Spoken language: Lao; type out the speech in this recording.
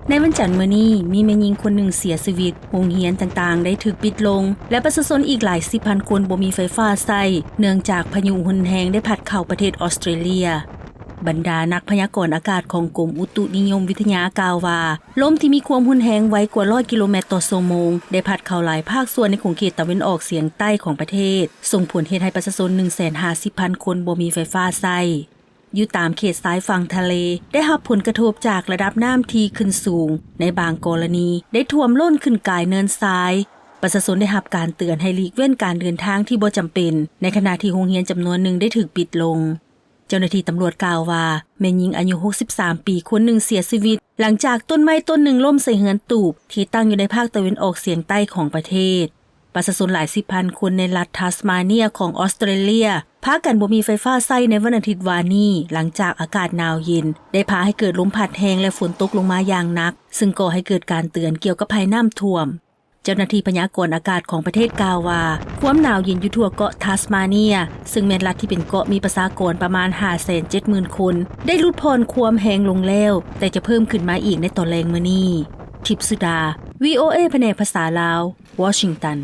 ໃນວັນຈັນມື້ນີ້ ມີແມ່ຍິງຄົນໜຶ່ງເສຍຊີວິດ, ໂຮງຮຽນຕ່າງໆໄດ້ຖືກປິດລົງ ແລະ ປະຊາຊົນອີກຫຼາຍສິບພັນຄົນບໍ່ມີໄຟຟ້າໃຊ້ ເນື່ອງຈາກພາຍຸຮຸນແຮງໄດ້ພັດເຂົ້າປະເທດອອສເຕຣເລຍ. ບັນດານັກພະຍາກອນອາກາດຂອງກົມອຸຕຸນິຍົມວິທະຍາກ່າວວ່າ ລົມທີ່ມີຄວາມຮຸນແຮງໄວກວ່າຮ້ອຍກິໂລແມັດຕໍ່ຊົ່ວໂມງ ໄດ້ພັດເຂົ້າຫຼາຍພາກສ່ວນໃນຂົງເຂດຕາເວັນອອກສຽງໃຕ້ຂອງປະເທດ, ສົ່ງຜົນເຮັດໃຫ້ປະຊາຊົນໜຶ່ງແສນຫ້າສິບພັນຄົນບໍ່ມີໄຟຟ້າໃຊ້. ຢູ່ຕາມເຂດຊາຍຝັ່ງທະເລ ໄດ້ຮັບຜົນກະທົບຈາກລະດັບນ້ຳທີ່ຂຶ້ນສູງ, ໃນບາງກໍລະນີໄດ້ຖ້ວມລົ້ນຂຶ້ນກາຍເນີນຊາຍ. ປະຊາຊົນໄດ້ຮັບການເຕືອນໃຫ້ຫຼີກເວັ້ນການເດີນທາງທີ່ບໍ່ຈຳເປັນ, ໃນຂະນະທີ່ໂຮງຮຽນຈຳນວນໜຶ່ງໄດ້ຖືກປິດລົງ. ເຈົ້າໜ້າທີ່ຕຳຫຼວດກ່າວວ່າ ແມ່ຍິງອາຍຸຫົກສິບສາມປີຄົນໜຶ່ງເສຍຊີວິດ ຫຼັງຈາກຕົ້ນໄມ້ຕົ້ນໜຶ່ງລົ້ມໃສ່ເຮືອນຕູບທີ່ຕັ້ງຢູ່ໃນພາກຕາເວັນອອກສຽງໃຕ້ຂອງປະເທດ. ປະຊາຊົນຫຼາຍສິບພັນຄົນໃນລັດທັສມາເນຍຂອງອອສເຕຣເລຍ ພາກັນບໍ່ມີໄຟຟ້າໃຊ້ໃນວັນອາທິດວານນີ້ ຫຼັງຈາກອາກາດໜາວເຢັນ ໄດ້ພາໃຫ້ເກີດລົມພັດແຮງ ແລະ ຝົນຕົກລົງມາຢ່າງໜັກ, ຊຶ່ງກໍ່ໃຫ້ເກີດການເຕືອນກ່ຽວກັບໄພນ້ຳຖ້ວມ. ເຈົ້າໜ້າທີ່ພະຍາກອນອາກາດຂອງປະເທດກ່າວວ່າ ຄວາມໜາວເຢັນຢູ່ທົ່ວເກາະທັສມາເນຍ, ຊຶ່ງແມ່ນລັດທີ່ເປັນເກາະມີປະຊາກອນປະມານຫ້າແສນເຈັດໝື່ນຄົນ, ໄດ້ຫຼຸດຜ່ອນຄວາມແຮງລົງແລ້ວ, ແຕ່ຈະເພີ່ມຂຶ້ນມາອີກໃນຕອນແລງມື້ນີ້. ທິບສຸດາ, ວີໂອເອ ພະແນກພາສາລາວ, ວໍຊິງຕັນ.